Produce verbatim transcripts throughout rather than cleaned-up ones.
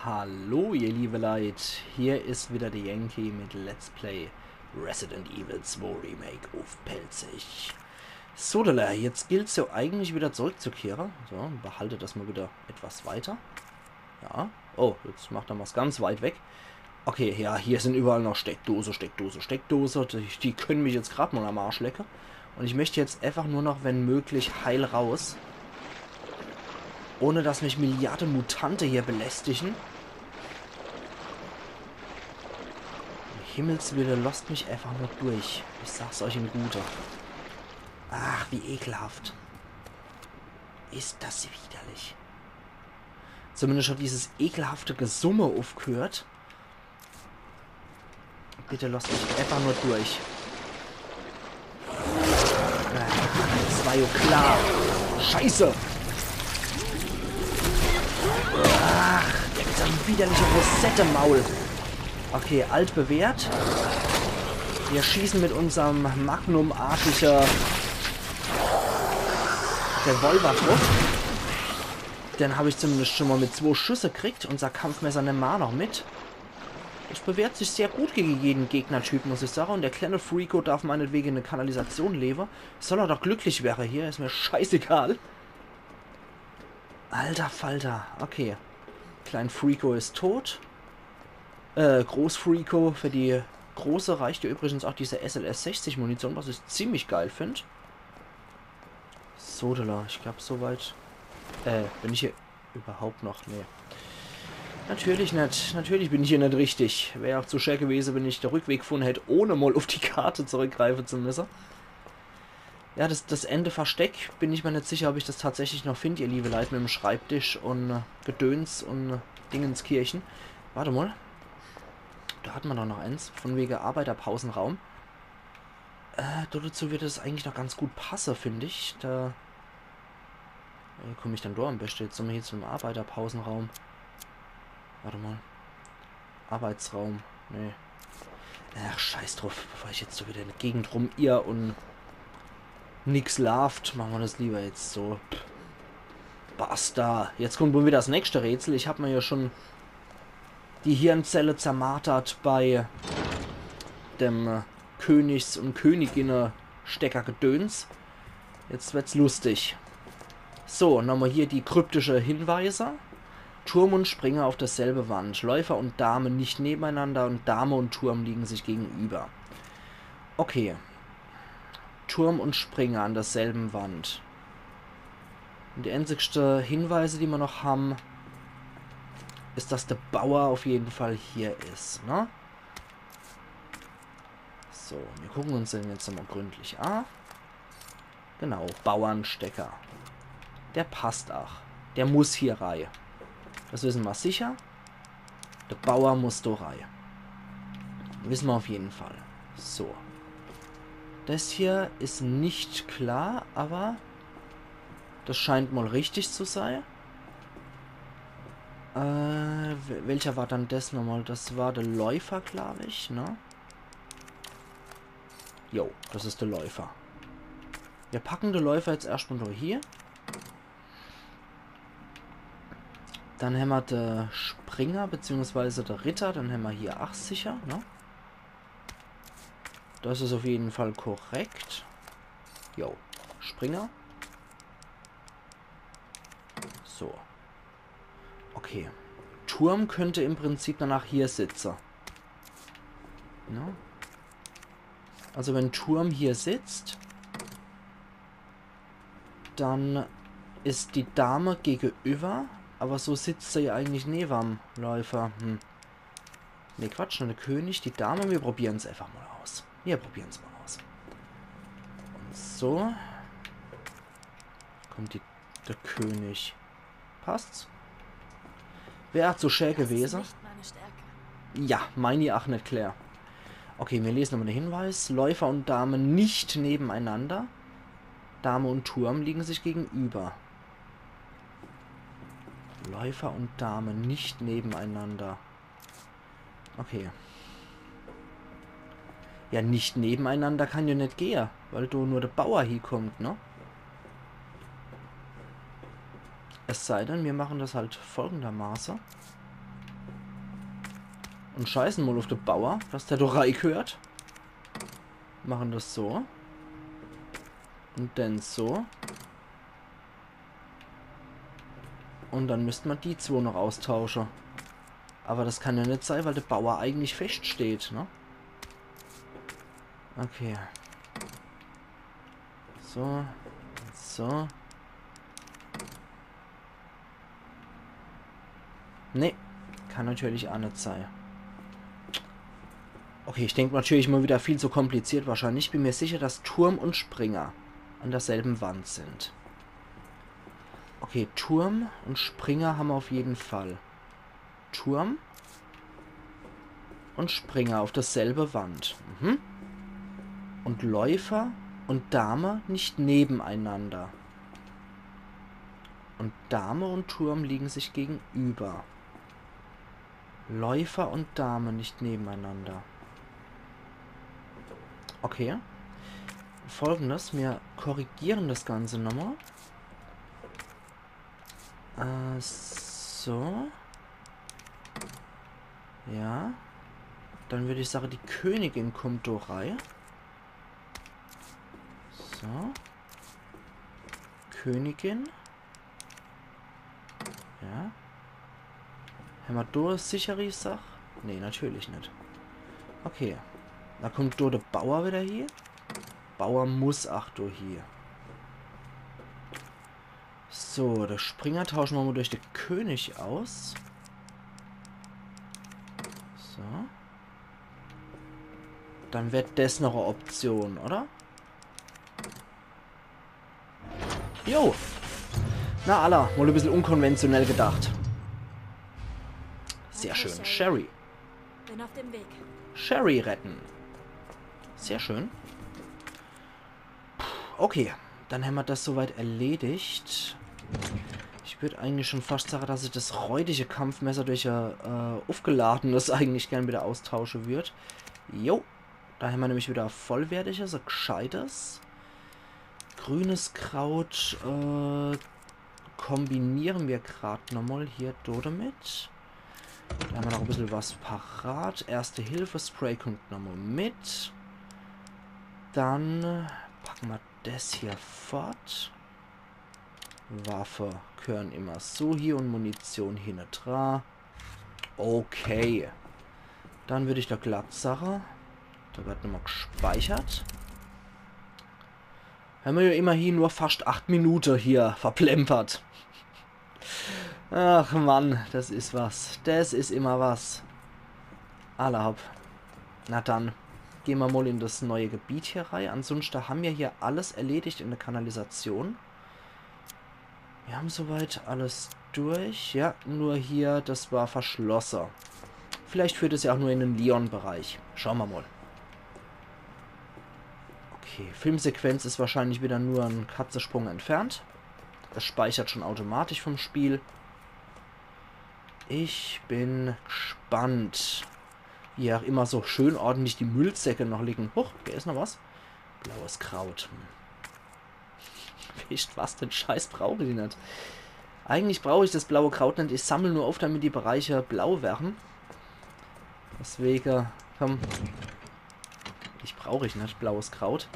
Hallo ihr liebe Leit, hier is wieder de Yankee mit Let's Play Resident Evil zwei Remake uff Pälzisch. Sodele, jetzt gilt's jo eigentlich wieder zurückzukehre. So, behalte das mal wieder etwas weiter. Ja, oh, jetzt macht er mal's ganz weit weg. Okay, ja, hier sin überall noch Steckdose, Steckdose, Steckdose. Die, die können mich jetzt grad mal am Arsch lecke. Und ich möcht jetzt einfach nur noch, wenn möglich, heil raus. Ohne dass mich Milliarde Mutante hier belästigen. Um Himmels Wille, lasst mich einfach nur durch. Ich sag's euch in Gute. Ach, wie ekelhaft. Is das widerlich. Zumindest hat dieses ekelhafte Gesumme uffgehört. Bitte lasst mich einfach nur durch. Ah, das war jo klar. Scheiße. Ach, das widerliche Rosette-Maul. Okay, altbewährt. Wir schießen mit unserm Magnum-artige Revolver druff. Den hab ich zumindest schon mal mit zwo Schüsse kriegt. Unser Kampfmesser nemme mer noch mit. Es bewährt sich sehr gut gegen jeden Gegnertyp, muss ich sagen. Und der kleine Freako darf meinetwegen in der Kanalisation leben. Soll er doch glücklich wäre hier, is mir scheißegal. Alter Falter, okay. Klein Freako is tot. Äh, Groß Freako, für die Große reicht ja übrigens auch diese S L S sechzig Munition, was ich ziemlich geil find. Sodele, ich glaub, soweit. Äh, bin ich hier überhaupt noch? Nee. Natürlich net. Natürlich bin ich hier net richtig. Wär auch zu schä gewese, wenn ich de Rückweg gefunne hätt, ohne mal uff die Karte zurückgreife zu müsse. Ja, das, das Ende Versteck, bin ich mir net sicher, ob ich das tatsächlich noch find, ihr liebe Leit, mit dem Schreibtisch und, äh, Gedöns und Dingenskirchen. Warte mal. Da hat man doch noch eins. Von wege Arbeiterpausenraum. Äh, dazu würde das eigentlich noch ganz gut passe, find ich. Da, äh, komm ich dann da am beste jetzt nochmal hier zum Arbeiterpausenraum. Warte mal. Arbeitsraum. Nee. Ach, scheiß drauf, bevor ich jetzt so wieder in der Gegend rumirr und nix laaft, machen wir das lieber jetzt so. Pff. Basta. Jetzt kommt wohl wieder das nächste Rätsel. Ich hab mir ja schon die Hirnzelle zermartert bei dem, äh, Königs- und Königinne-Steckergedöns. Jetzt wird's lustig. So, nochmal hier die kryptische Hinweise. Turm und Springer auf derselbe Wand. Läufer und Dame nicht nebeneinander und Dame und Turm liegen sich gegenüber. Okay. Turm und Springer an derselben Wand. Und die einzigste Hinweise, die wir noch haben, ist, dass der Bauer auf jeden Fall hier ist, ne? So, wir gucken uns den jetzt nochmal gründlich an. Genau, Bauernstecker. Der passt auch. Der muss hier rei. Das wissen wir sicher. Der Bauer muss da rei. Wissen wir auf jeden Fall. So. Das hier ist nicht klar, aber das scheint mal richtig zu sein. Äh, wel- welcher war dann das nochmal? Das war der Läufer, glaub ich, ne? Jo, das ist der Läufer. Wir packen den Läufer jetzt erstmal nur hier. Dann hämmer de Springer, beziehungsweise de Ritter, den hämmer hier ach sicher, ne? Das ist auf jeden Fall korrekt. Jo, Springer. So. Okay. Turm könnte im Prinzip danach hier sitze. Ne? Also wenn Turm hier sitzt, dann ist die Dame gegenüber, aber so sitzt sie ja eigentlich neben am Läufer. Hm. Ne, Quatsch, nur der König, die Dame, wir probieren's einfach mal aus. Wir probieren's mal aus. Und so. Kommt die, der König. Passt's? Wär ach zu schä gewese. Nicht meine Stärke. Ja, meini ach net, Claire. Okay, wir lesen nochmal den Hinweis. Läufer und Dame nicht nebeneinander. Dame und Turm liegen sich gegenüber. Läufer und Dame nicht nebeneinander. Okay. Ja, nicht nebeneinander kann ja net gehe, weil do nur der Bauer hiekommt, ne? Es sei denn, wir machen das halt folgendermaße. Un scheißen mol uff de Bauer, dass der do reigheert. Machen das so. Un dann so. Un dann müsst mer die zwo noch austausche. Awwer das kann jo net sei, weil de Bauer eigentlich feschtsteht, ne? Okay. So. So. Nee, kann natürlich aa net sei. Okay, ich denk natürlich mol wieder viel zu kompliziert wahrscheinlich. Ich bin mir sicher, dass Turm un Springer an derselbe Wand sin. Okay, Turm un Springer hammer uff jeden Fall. Turm un Springer uff derselbe Wand. Mhm. Un Läufer un Dame net nebeneinanner. Un Dame un Turm liegen sich gegenüber. Läufer un Dame net nebeneinanner. Okay. Folgendes, mir korrigieren das Ganze nochmol. Äh, so. Ja. Dann würd ich sage, die Königin kummt do rei. So. Königin. Ja. Hämmer do e sichere Sach? Nee, natürlich net. Okay. Do kummt do de Bauer wieder hie. Bauer muss ach do hie. So, de Springer tausche mer mol durch de König aus. So. Dann wär des noch e Option, oder? Jo. Na alla, mol e bissel unkonventionell gedacht. Sehr schön. Sherry. Bin auf dem Weg. Sherry retten. Sehr schön. Puh, okay, dann hämmer das soweit erledigt. Ich würd eigentlich schon fascht sage, dass ich das räudige Kampfmesser durch e, äh, uffgeladenes eigentlich gern wieder austausche würd. Jo, do hämmer nämlich wieder e vollwertiges, e gscheites. Grünes Kraut, äh, kombiniere mer grad nochmol hier do demit. Do hämmer noch e bissel was parat. Erste-Hilfe-Spray kummt nochmol mit. Dann packe mer des hier fort. Waffe gehören immer so hier un Munition hinnedra. Okay. Dann würd ich do glatt sage, do wird nochmol gspeichert. Hämmer jo immerhin nur fascht acht Minute hier verplempert. Ach Mann, das is was. Das is immer was. Alla hopp. Na dann, gehn mer mol in das neie Gebiet hier rei. Ansunschte hämmer hier alles erledigt in de Kanalisation. Mir hämmer soweit alles durch. Ja, nur hier, das war verschlosse. Vielleicht führt es ja ach nur in de Leon-Bereich. Schaue mer mol. Okay, Filmsequenz is wahrscheinlich wieder nur en Katzesprung entfernt. Es speichert schon automatisch vom Spiel. Ich bin gspannt. Wie ach immer so schön ordentlich die Müllsäcke noch liegen. Huch, do is noch was. Blaues Kraut. Hm. Wisst was, den Scheiß brauch ich net. Eigentlich brauch ich das blaue Kraut net. Ich sammel nur uff, damit die Bereiche blau werre. Deswege, komm. Ich brauch ich net, blaues Kraut.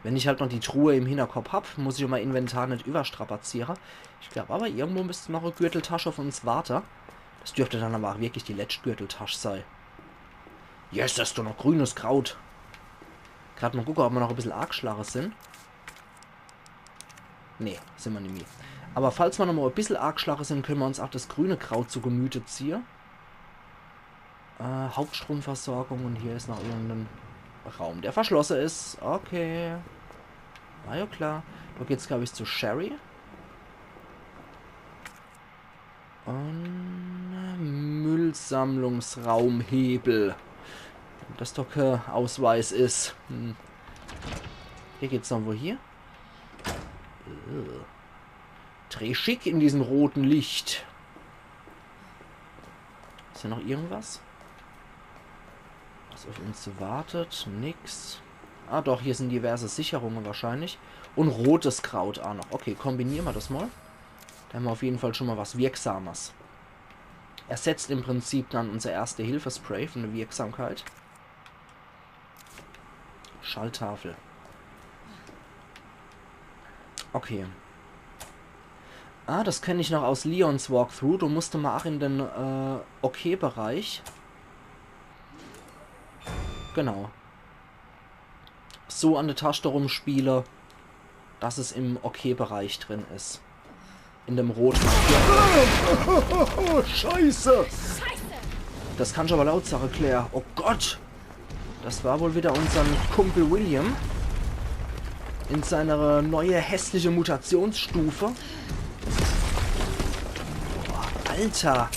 Wenn ich halt noch die Truhe im Hinnerkopp hab, muss ich mei Inventar net überstrapaziere. Ich glaub awwer, irgendwo müsst noch e Gürteltasch uff uns warte. Das dürft dann awwer ach wirklich die letscht Gürteltasch sei. Yes, das is doch noch grünes Kraut. Grad mol gucke, ob mer noch e bissel aageschlage sin. Nee, sin mer nimmi. Awwer falls mer noch mol e bissel aageschlage sin, könne mer uns ach das grüne Kraut zu Gemüte ziehe. Äh, Hauptstromversorgung un hier is noch irgenden Raum, der verschlosse is. Okay. War jo klar. Do geht's, glaub ich, zu Sherry. Un Müllsammlungsraumhebel. Wenn das doch kä Ausweis is. Hm. Hier geht's noch wohin. Äh. Dreh schick in diesem roten Licht. Is do noch irgendwas? Was uff uns wartet? Nix. Ah doch, hier sin diverse Sicherunge wahrscheinlich. Un rotes Kraut ach noch. Okay, kombiniere mer das mol. Do hämmer uff jeden Fall schon mol was Wirksames. ersetzt im Prinzip dann unser Erste-Hilfe-Spray von der Wirksamkeit. Schalttafel. Okay. Ah, das kenn ich noch aus Leons Walkthrough. Do musste ma ach in den äh, OK-Bereich. Genau. So an der Taschte rumspiele, dass es im OK-Bereich drin is. In dem roten. Oh, Scheiße! Das kannsch awwer laut sage, Claire. Oh Gott! Das war wohl wieder unsern Kumpel William in seiner neue hässliche Mutationsstufe. Boah, Alter!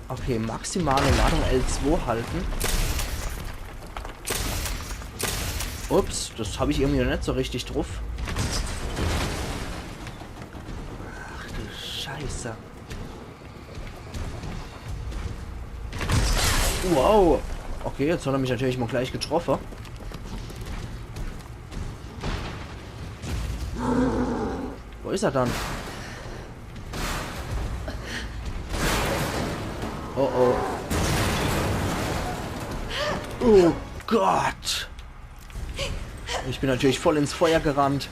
Okay, maximale Ladung L zwei halten. Ups, das hab ich irgendwie noch net so richtig druff. Ach du Scheiße. Wow. Okay, jetzt hat er mich natürlich mal gleich getroffe. Wo is er dann? Oh oh. Oh Gott. Ich bin natürlich voll ins Feuer gerannt.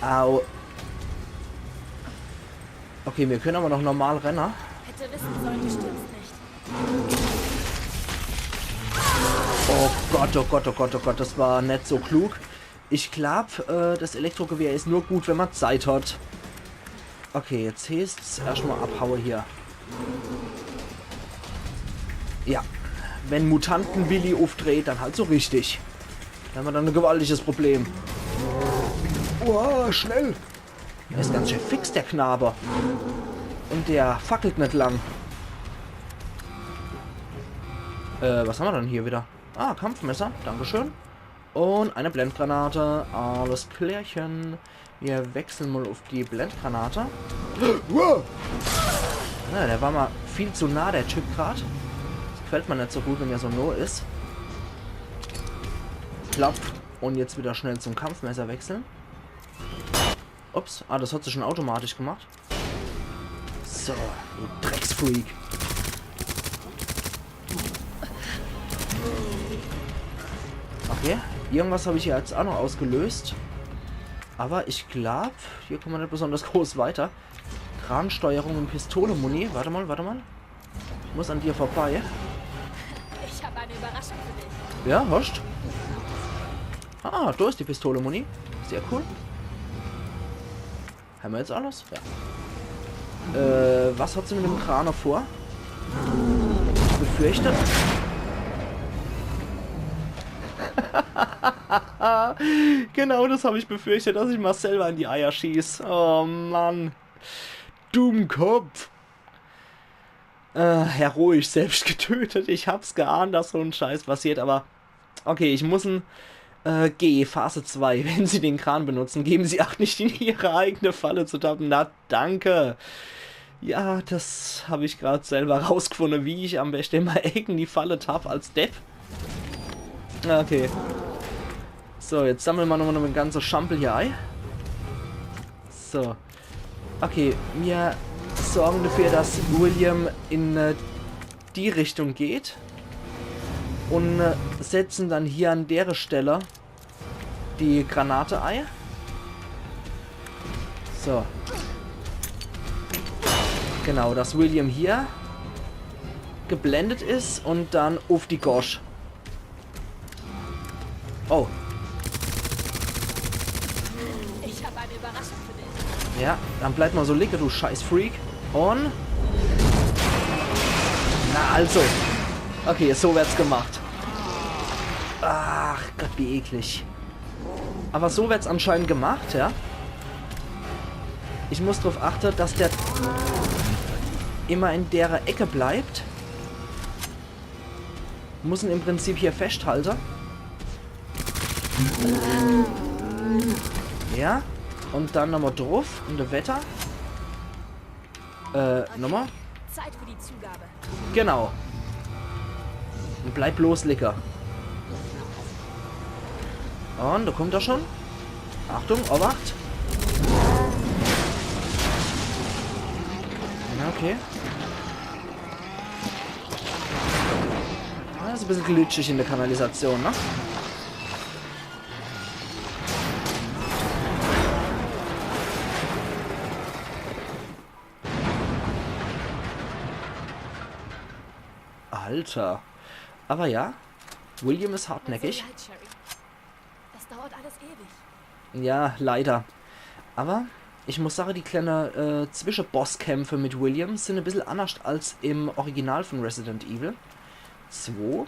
Au. Okay, mir können awwer noch normal renne. Hätte wissen sollen, du stirbst nicht. Oh Gott, oh Gott, oh Gott, oh Gott, das war net so klug. Ich glaub, äh, das Elektrogewehr is nur gut, wenn ma Zeit hat. Okay, jetzt heeßt's erscht mal abhaue hier. Ja, wenn Mutanten-Willi ufftritt, dann halt so richtig. Do hämmer dann e gewaltiges Problem. Uah, schnell! Der is ganz schön fix, der Knabe. Und der fackelt net lang. Äh, was hämmer dann hier wieder? Ah, Kampfmesser. Dankeschön. Und eine Blendgranate. Alles klärchen. Mir wechseln mal uff die Blendgranate. Wow. Ja, der war mal viel zu nah, der Typ grad. Das gefällt mir net so gut, wenn der so nah is. Klapp. Und jetzt wieder schnell zum Kampfmesser wechseln. Ups, ah, das hat sich schon automatisch gemacht. So, du Drecksfreak. Okay, irgendwas hab ich hier jetzt auch noch ausgelöst. Aber ich glaub, hier kommen wir nicht besonders groß weiter. Kransteuerung und Pistole, Muni. Warte mal, warte mal. Ich muss an dir vorbei. Ich habe eine Überraschung für dich. Ja, hörst? Ah, da ist die Pistole, Muni. Sehr cool. Haben wir jetzt alles? Ja. Äh, was hat sie mit dem Kran noch vor? Ich befürchte. Genau das habe ich befürchtet, dass ich mir selber in die Eier schieß. Oh Mann. Dummkopf. Äh, heroisch selbst getötet. Ich hab's geahnt, dass so ein Scheiß passiert, aber okay, ich muss en, äh, G, Phase zwei. Wenn Sie den Kran benutzen, geben Sie Acht, nicht in Ihre eigene Falle zu tappen. Na, danke. Ja, das hab ich grad selber rausgefunden, wie ich am besten immer in die Falle tapp als Depp. Okay. So, jetzt sammeln wir nochmal den ganzen Schampel hier ein. So. Okay, wir sorgen dafür, dass William in, äh, die Richtung geht. Und, äh, setzen dann hier an der Stelle die Granate ein. So. Genau, dass William hier geblendet ist und dann uff die Gosch. Oh. Ich habe eine Überraschung für dich. Ja, dann bleib mal so liegen, du scheiß Freak. Und... Na also. Okay, so wird's gemacht. Ach Gott, wie eklig. Aber so wird's anscheinend gemacht, ja. Ich muss drauf achten, dass der immer in der Ecke bleibt. Muss ihn im Prinzip hier festhalten. Ja. Und dann nochmal drauf. Und weiter. Äh, nochmal. Zeit für die Zugabe. Genau. Und bleib bloß liegen. Und da kommt er schon. Achtung, Obacht. Ah, is e bissel glitschig in de Kanalisation, ne? Alter. Awwer ja, William is hartnäckig. Tut mir leid, Sherry. Das dauert alles ewig. Ja, leider. Awwer ich muss sage, die kleine, äh, Zwischebosskämpfe mit William sin e bissel annerscht als im Original von Resident Evil zwei.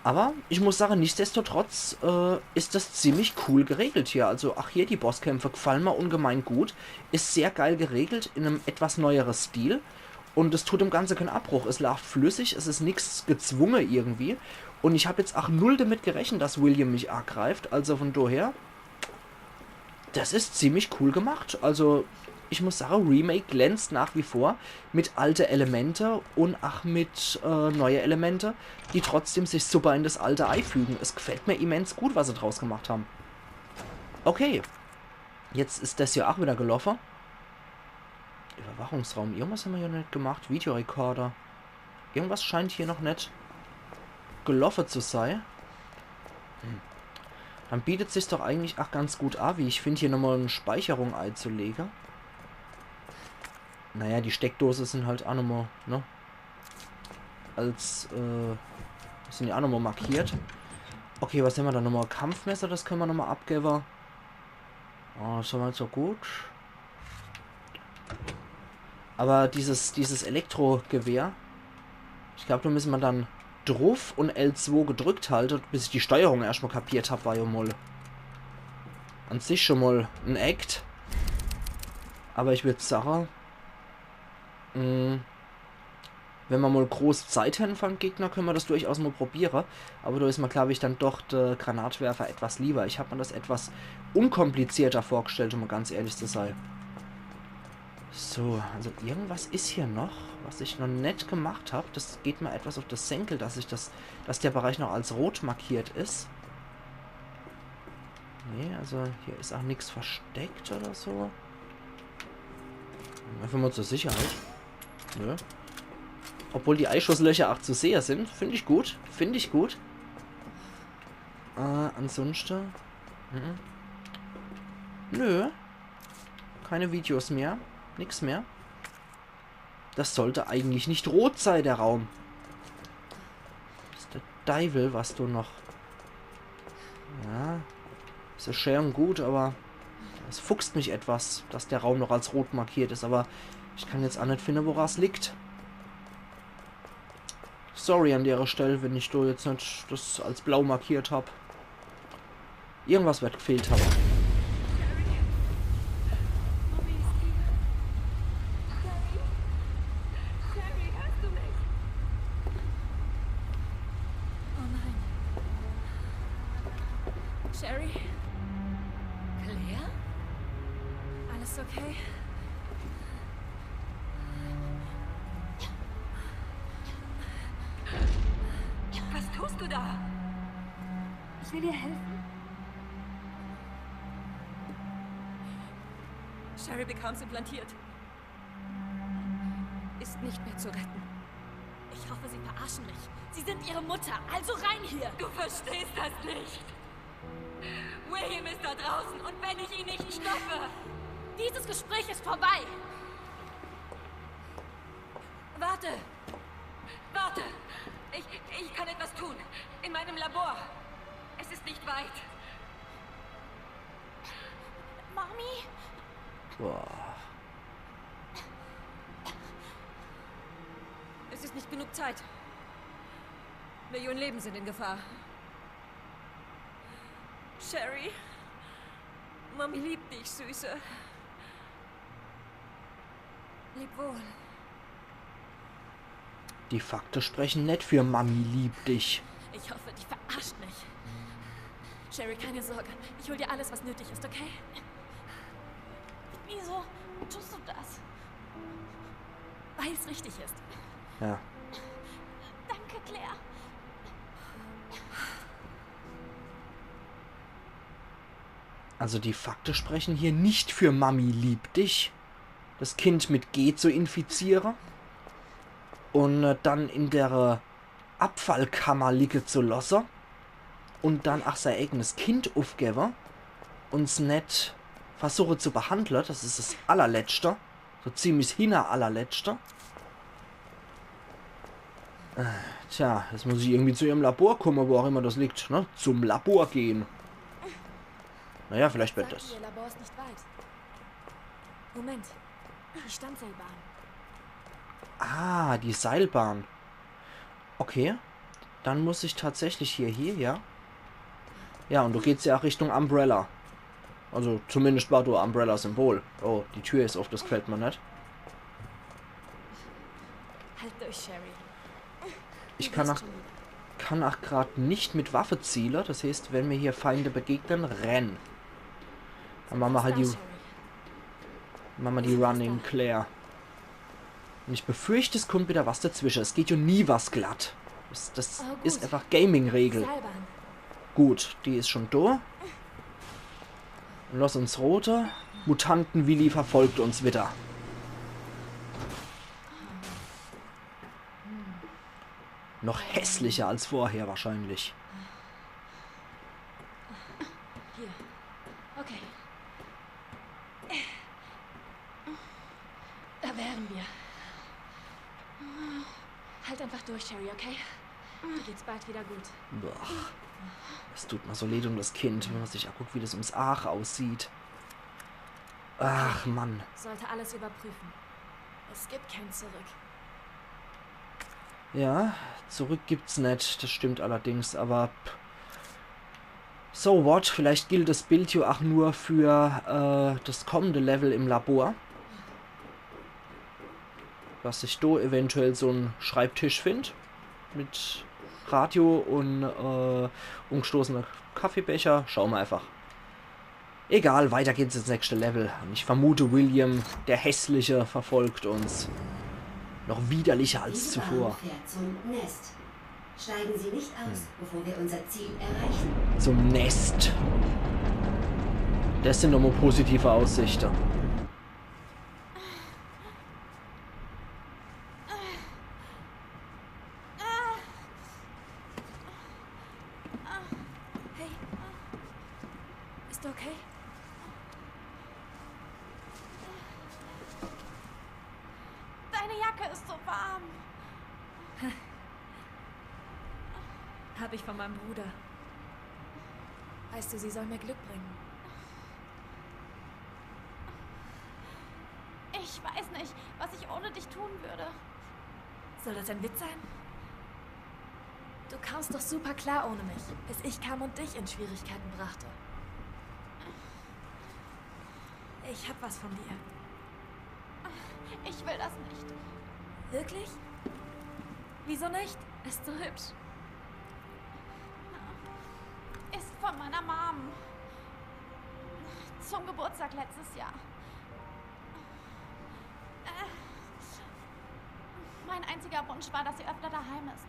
Awwer ich muss sage, nichtsdestotrotz, äh, is das ziemlich cool geregelt hier. Also ach hier, die Bosskämpfe gfallen mer ungemein gut. Is sehr geil geregelt in em etwas neuere Stil. Un es tut dem Ganze kän Abbruch. Es laaft flüssig, es is nix gezwunge irgendwie. Un ich hab jetzt ach null damit gerechnet, dass William mich agreift. Also von doher, das is ziemlich cool gemacht. Also ich muss sage, Remake glänzt nach wie vor mit alte Elemente un ach mit, äh, neue Elemente, die trotzdem sich super in das Alte eifügen. Es gfällt mer immens gut, was se draus gemacht ham. Okay. Jetzt is das jo ach wieder geloffe. Überwachungsraum. Irgendwas ham mer jo net gemacht. Videorekorder. Irgendwas scheint hier noch net geloffe zu sei. Hm. Dann bietet sich's doch eigentlich ach ganz gut a, wie ich find, hier nochmal e Speicherung eizulege. Naja, die Steckdose sin halt ach nochmal, ne? Als, äh, sin jo ach nochmal markiert. Okay, was ham mer do nochmal? Kampfmesser, das könne mer nochmal abgewwe. Oh, so weit, so gut. Awwer dieses, dieses Elektrogewehr, ich glaub, do misse mer dann druff un L zwei gedrückt halte, bis ich die Steuerung erscht mal kapiert hab, war jo mal an sich schon mal en Act. Awwer ich würd sage, mm, wenn mer mal groß Zeit hen von Gegner, könne mer das durchaus mal probiere. Awwer do is mer, glaub ich, dann doch de Granatwerfer etwas lieber. Ich hab mer das etwas unkomplizierter vorgestellt, um mal ganz ehrlich zu sei. So, also irgendwas is hier noch, was ich noch net gemacht hab. Das geht mer etwas auf de Senkel, dass ich das, dass der Bereich noch als rot markiert is. Nee, also hier is ach nix versteckt oder so. Einfach mal zur Sicherheit. Nö. Obwohl die Eischusslöcher ach zu sehe sin. Find ich gut. Find ich gut. Äh, ansonsten. Mhm. Nö. Keine Videos mehr. Nix mehr. Das sollte eigentlich net rot sei, der Raum. Das is de Deiwel, was do noch. Ja. Is jo schee un gut, awwer es fuchst mich etwas, dass der Raum noch als rot markiert is, awwer ich kann jetzt ach net finde, woran's liegt. Sorry an dere Stell, wenn ich do jetzt net das als blau markiert hab. Irgendwas wird gfehlt hawwe. Sherry? Mami ist hier. Sherry? Sherry, hörst du mich? Oh nein. Sherry? Claire? Alles okay? Was tust du da? Ich will ihr helfen. Sherry bekam's implantiert. Ist nicht mehr zu retten. Ich hoffe, Sie verarschen mich. Sie sind ihre Mutter, also rein hier! Du verstehst das nicht! William ist da draußen und wenn ich ihn nicht stoppe... Dieses Gespräch ist vorbei! Warte! Warte! Ich, ich kann etwas tun. In meinem Labor. Es ist nicht weit. Mami? Boah. Es ist nicht genug Zeit. Millionen Leben sind in Gefahr. Sherry, Mami liebt dich, Süße. Leb wohl. Die Fakte sprechen net für Mami liebt dich. Ich hoffe, die verarscht mich. Sherry, keine Sorge. Ich hol dir alles, was nötig ist, okay? Wieso tust du das? Weil's richtig ist. Ja. Danke, Claire. Also die Fakte sprechen hier nicht für Mami liebt dich. das Kind mit G zu infiziere un äh, dann in der äh, Abfallkammer liege zu losse un dann ach sei eigenes Kind ufgewwe un's net versuche zu behandle, das is das allerletzte, so ziemlich hinner allerletzte. Äh, tja, jetzt muss ich irgendwie zu ihrem Labor komme, wo auch immer das liegt, ne? Zum Labor gehen. Naja, vielleicht wird das. Ihr Labor ist nicht weit. Moment, die Standseilbahn. Ah, die Seilbahn. Okay. Dann muss ich tatsächlich hier, hier, ja. Ja, un do geht's ja auch Richtung Umbrella. Also zumindest war do Umbrella-Symbol. Oh, die Tür is uff, das gefällt mir net. Halt durch, Sherry. Ich kann nach, kann ach grad net mit Waffe ziele. Das heißt, wenn mir hier Feinde begegnen, renn. Dann mache mer halt die, mache mer die Running, Claire. Un ich befürcht, es kummt wieder was dazwische. Es geht jo nie was glatt. Das, das is einfach Gaming-Regel. Gut, die is schon do. Un lass uns rote. Mutanten-Willi verfolgt uns wieder. Noch hässlicher als vorher wahrscheinlich. Hier. Okay. Da wären wir. Halt einfach durch, Sherry, okay? Dir geht's bald wieder gut. Boah. Es tut mir so leid um das Kind, wenn man sich anguckt, wie das ums Aach aussieht. Ach, Mann. Sollte alles überprüfen. Es gibt kein Zurück. Ja, zurück gibt's net, das stimmt allerdings, aber pff. So what, vielleicht gilt das Bild jo ach nur für äh, das kommende Level im Labor. Dass ich do eventuell so'n Schreibtisch find. Mit Radio un äh, umgestoßener Kaffeebecher. Schau mer einfach. Egal, weiter geht's ins nächste Level. Un ich vermute, William, der Hässliche, verfolgt uns. Noch widerlicher als zuvor. Diese Bahn fährt zum Nest. Steigen Sie nicht aus, bevor wir unser Ziel erreichen. Zum Nest. Das sin doch mol positive Aussichte. Hey. Ist okay? Deine Jacke ist so warm. Hab ich von meinem Bruder. Weißt du, sie soll mir Glück bringen. Ich weiß nicht, was ich ohne dich tun würde. Soll das ein Witz sein? Du kamst doch super klar ohne mich, bis ich kam und dich in Schwierigkeiten brachte. Ich hab was von dir. Ich will das nicht. Wirklich? Wieso nicht? Ist so hübsch. Ist von meiner Mom. Zum Geburtstag letztes Jahr. Mein einziger Wunsch war, dass sie öfter daheim ist.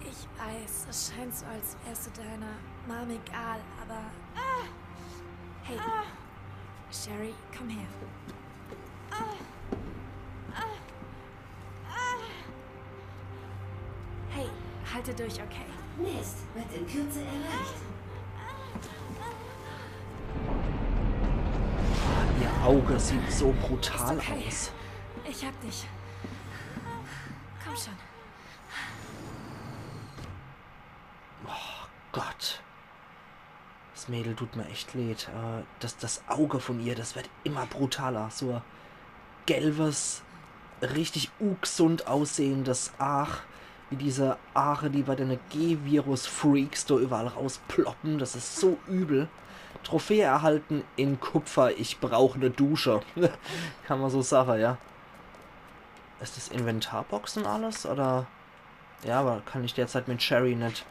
Ich weiß, es scheint so, als wärst du deiner Mom egal, aber... Hey, Sherry, komm her. Hey, halte durch, okay? Nest wird in Kürze erreicht. Ihr Auge sieht so brutal aus. Ich hab dich. Komm schon. Oh Gott. Das Mädel tut mir echt leid. Äh, das, das Auge von ihr, das wird immer brutaler. So e gelbes, richtig ugesund aussehendes Aach. Wie diese Aache, die bei dene G-Virus-Freaks do überall rausploppen. Das is so übel. Trophäe erhalten in Kupfer. Ich brauch ne Dusche. Kann man so sache, ja. Is das Inventarbox un alles, oder? Ja, aber kann ich derzeit mit Sherry net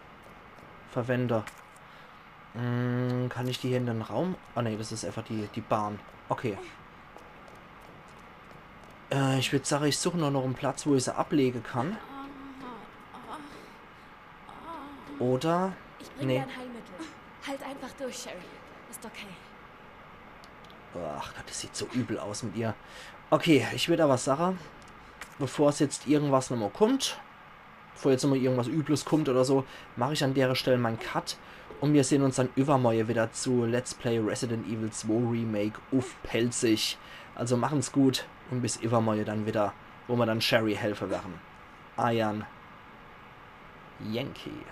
verwende. Mm, kann ich die hier in den Raum? Ah, nee, das is einfach die, die Bahn. Okay. Äh, ich würd sage, ich such nur noch en Platz, wo ich se ablege kann. Oder? Ich bring dir ein Heilmittel. Halt einfach durch, Sherry. Ist okay. Ach Gott, das sieht so übel aus mit ihr. Okay, ich würd aber sage, bevor es jetzt irgendwas nochmal kommt, bevor jetzt nochmal irgendwas Übles kommt oder so, mache ich an dere Stelle mein Cut und wir sehen uns dann übermorje wieder zu Let's Play Resident Evil zwei Remake uff Pälzisch. Also machen's gut und bis übermorje dann wieder, wo wir dann Sherry helfe werre. Eiern Yankee.